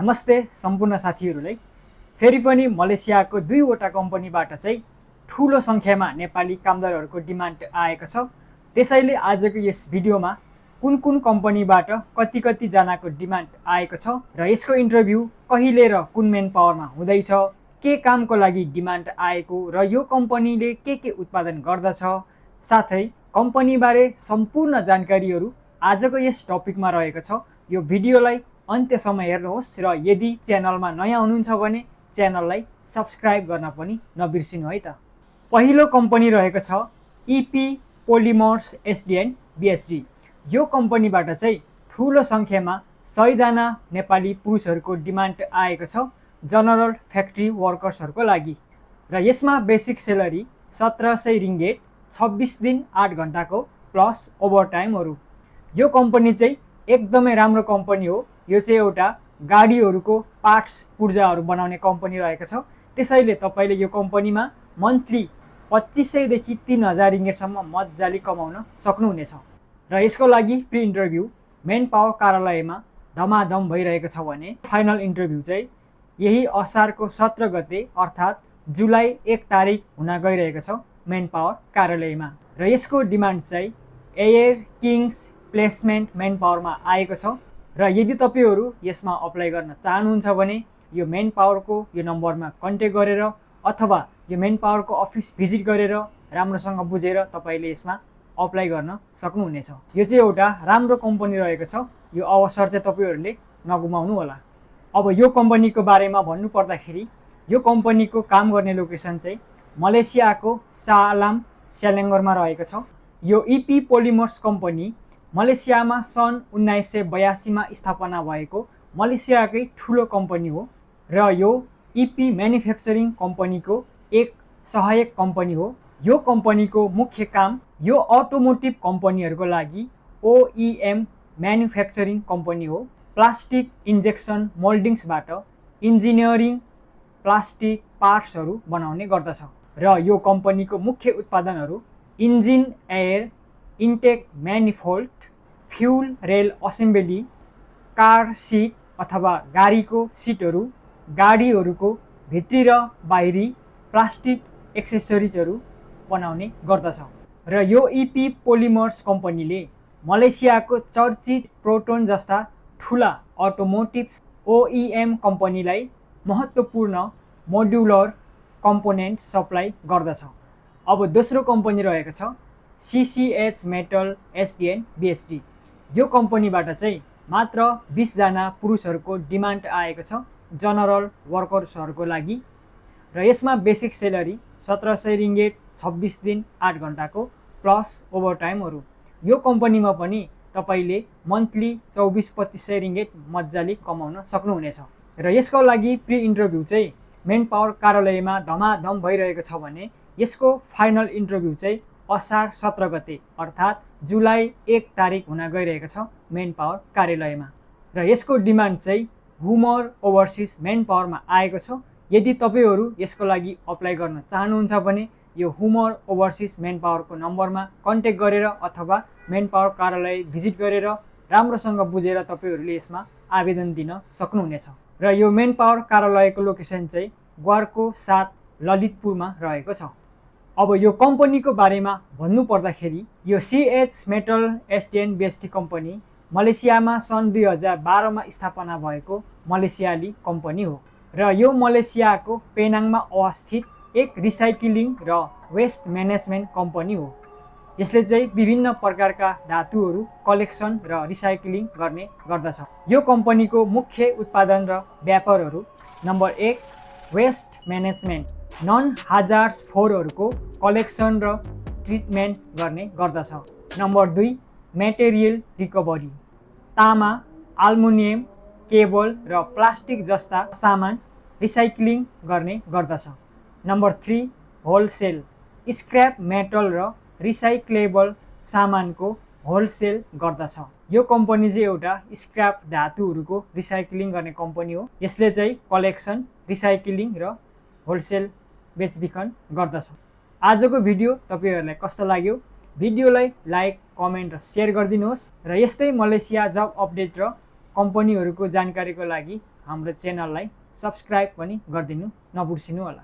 नमस्ते सम्पूर्ण साथीहरूलाई। फेरि पनि मलेसियाको दुईवटा कम्पनीबाट चाहिँ ठुलो सङ्ख्यामा नेपाली कामदारहरूको डिमान्ड आएको छ। त्यसैले आजको यस भिडियोमा कुन कुन कम्पनीबाट कति जनाको डिमान्ड आएको छ र यसको इन्टरभ्यू कहिले र कुन मेन पावरमा हुँदैछ, के कामको लागि डिमान्ड आएको र यो कम्पनीले के उत्पादन गर्दछ, साथै कम्पनीबारे सम्पूर्ण जानकारीहरू आजको यस टपिकमा रहेको छ। यो भिडियोलाई अन्त्यसम्म हेर्नुहोस् र यदि च्यानलमा नयाँ हुनुहुन्छ भने च्यानललाई सब्स्क्राइब गर्न पनि नबिर्सिनु है त। पहिलो कम्पनी रहेको छ इपी पोलिमर्स एसडिएन बिएसडी। यो कम्पनीबाट चाहिँ ठुलो सङ्ख्यामा 100 जना नेपाली पुरुषहरूको डिमान्ड आएको छ जनरल फ्याक्ट्री वर्कर्सहरूको लागि र यसमा बेसिक सेलरी 1700 रिङ्गेट, 26 दिन 8 घन्टाको प्लस ओभरटाइमहरू। यो कम्पनी चाहिँ एकदमै राम्रो कम्पनी हो। यो चाहिँ एउटा गाडीहरूको पार्ट्स पुर्जाहरू बनाउने कम्पनी रहेको छ। त्यसैले तपाईँले यो कम्पनीमा मन्थली 2500 देखि 3000 रिङ्गेटसम्म मजाले कमाउन सक्नुहुनेछ र यसको लागि प्री इन्टरभ्यू मेन पावर कार्यालयमा धमाधम भइरहेको छ भने फाइनल इन्टरभ्यू चाहिँ यही असारको 17 गते अर्थात् जुलाई 1 तारिक हुन गइरहेको छ मेन पावर कार्यालयमा र यसको डिमान्ड चाहिँ एयर किङ्स प्लेसमेन्ट मेन पावरमा आएको छ र यदि तपाईँहरू यसमा अप्लाई गर्न चाहनुहुन्छ भने यो मेन पावरको यो नम्बरमा कन्ट्याक्ट गरेर अथवा यो मेन पावरको अफिस भिजिट गरेर राम्रोसँग बुझेर तपाईँले यसमा अप्लाई गर्न सक्नुहुनेछ। यो चाहिँ एउटा राम्रो कम्पनी रहेको छ। यो अवसर चाहिँ तपाईँहरूले नगुमाउनु होला। अब यो कम्पनीको बारेमा भन्नुपर्दाखेरि यो कम्पनीको काम गर्ने लोकेसन चाहिँ मलेसियाको शाह आलम सेलेङ्गरमा रहेको छ। यो इपी पोलिमर्स कम्पनी मलेसियामा सन् 1982 मा स्थापना भएको मलेसियाकै ठुलो कम्पनी हो र यो इपी म्यानुफ्याक्चरिङ कम्पनीको एक सहायक कम्पनी हो। यो कम्पनीको मुख्य काम यो अटोमोटिभ कम्पनीहरूको लागि ओइएम म्यानुफ्याक्चरिङ कम्पनी हो। प्लास्टिक इन्जेक्सन मोल्डिङ्सबाट इन्जिनियरिङ प्लास्टिक पार्ट्सहरू बनाउने गर्दछ र यो कम्पनीको मुख्य उत्पादनहरू engine air intake manifold, fuel rail assembly, car seat अथवा गाडीको सिटहरू, गाडीहरूको भित्री र बाहिरी प्लास्टिक एक्सेसरिजहरू बनाउने गर्दछ र यो इपी पोलिमर्स कम्पनीले मलेसियाको चर्चित प्रोटोन जस्ता ठुला अटोमोटिभ ओइएम कम्पनीलाई महत्त्वपूर्ण मोड्युलर कम्पोनेन्ट सप्लाई गर्दछ। अब दोस्रो कम्पनी रहेको छ सिसिएच मेटल एसडिएन बिएसडी। यो कम्पनीबाट चाहिँ मात्र 20 जना पुरुषहरूको डिमान्ड आएको छ जनरल वर्कर्सहरूको लागि र यसमा बेसिक सेलरी 1700 रिङ्गेट, 26 दिन 8 घन्टाको प्लस ओभरटाइमहरू। यो कम्पनीमा पनि तपाईँले मन्थली 24-2500 रिङ्गेट मजाले कमाउन सक्नुहुनेछ र यसको लागि प्री इन्टरभ्यू चाहिँ मेन पावर कार्यालयमा धमाधम भइरहेको छ भने यसको फाइनल इन्टरभ्यू चाहिँ असार 17 गते अर्थात् जुलाई 1 तारिक हुन गइरहेको छ मेन पावर कार्यालयमा र यसको डिमान्ड चाहिँ हुमर ओभरसिज मेन पावरमा आएको छ। यदि तपाईँहरू यसको लागि अप्लाई गर्न चाहनुहुन्छ भने यो हुमर ओभरसिज मेन पावरको नम्बरमा कन्ट्याक्ट गरेर अथवा मेन पावर कार्यालय भिजिट गरेर राम्रोसँग बुझेर तपाईँहरूले यसमा आवेदन दिन सक्नुहुनेछ र यो मेन पावर कार्यालयको लोकेसन चाहिँ ग्वारको 7 ललितपुरमा रहेको छ। अब यो कम्पनीको बारेमा भन्नुपर्दाखेरि यो सिएच मेटल एसडिएन बिएसडी कम्पनी मलेसियामा सन् 2012 मा स्थापना भएको मलेसियाली कम्पनी हो र यो मलेसियाको पेनाङमा अवस्थित एक रिसाइक्लिङ र वेस्ट म्यानेजमेन्ट कम्पनी हो। यसले चाहिँ विभिन्न प्रकारका धातुहरू कलेक्सन र रिसाइक्लिङ गर्ने गर्दछ। यो कम्पनीको मुख्य उत्पादन र व्यापारहरू number 1 waste management, non hazards फोहोरहरूको कलेक्सन र ट्रिटमेन्ट गर्ने गर्दछ। नम्बर 2 मेटेरियल रिकभरी, तामा, आल्मुनियम, केबल र प्लास्टिक जस्ता सामान रिसाइक्लिङ गर्ने गर्दछ। नम्बर 3 होलसेल, स्क्रैप मेटल र रिसाइक्लेबल सामानको होलसेल गर्दछ। यो कम्पनी चाहिँ एउटा स्क्रैप धातुहरूको रिसाइक्लिङ गर्ने कम्पनी हो। यसले चाहिँ कलेक्सन, रिसाइक्लिङ र होलसेल बेचबिखन गर्दछ। आजको भिडियो तपाईँहरूलाई कस्तो लाग्यो? भिडियोलाई लाइक, कमेन्ट र सेयर गरिदिनुहोस् र यस्तै मलेसिया जब अपडेट र कम्पनीहरूको जानकारीको लागि हाम्रो च्यानललाई सब्सक्राइब पनि गरिदिनु नबिर्सिनु होला।